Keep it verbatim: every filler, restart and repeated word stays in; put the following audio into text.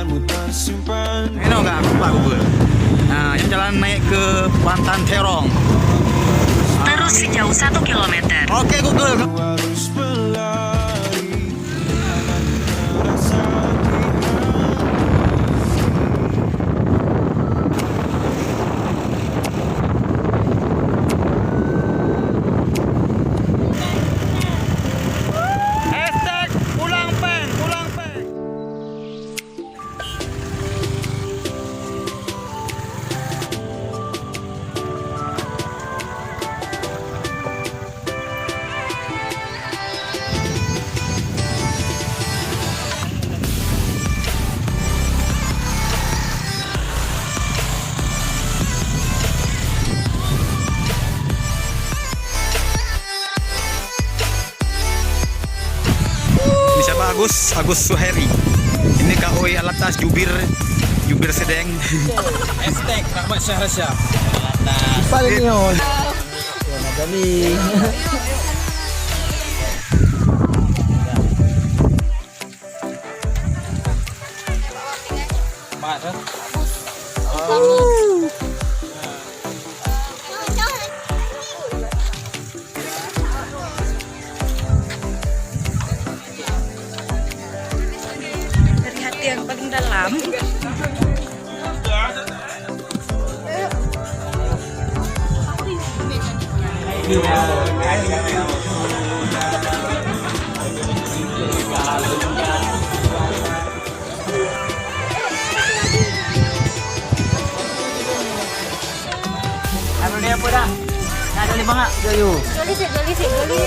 Ini enggak, aku lupa Google. Nah, ini jalan naik ke Pantan Terong. Terus sejauh satu kilometer. Oke, Google. Hashtag pulang peng, pulang peng. Ini siapa, Agus? Agus Suheri. Ini Kak Oi Alatas, jubir, jubir sedeng. Hashtag Rahmat Syahrasya. Paling nyoe. Dari hati yang paling dalam. Ada apa dah? Ada lima ngak, Joyo. Joli sik, joli sik, joli.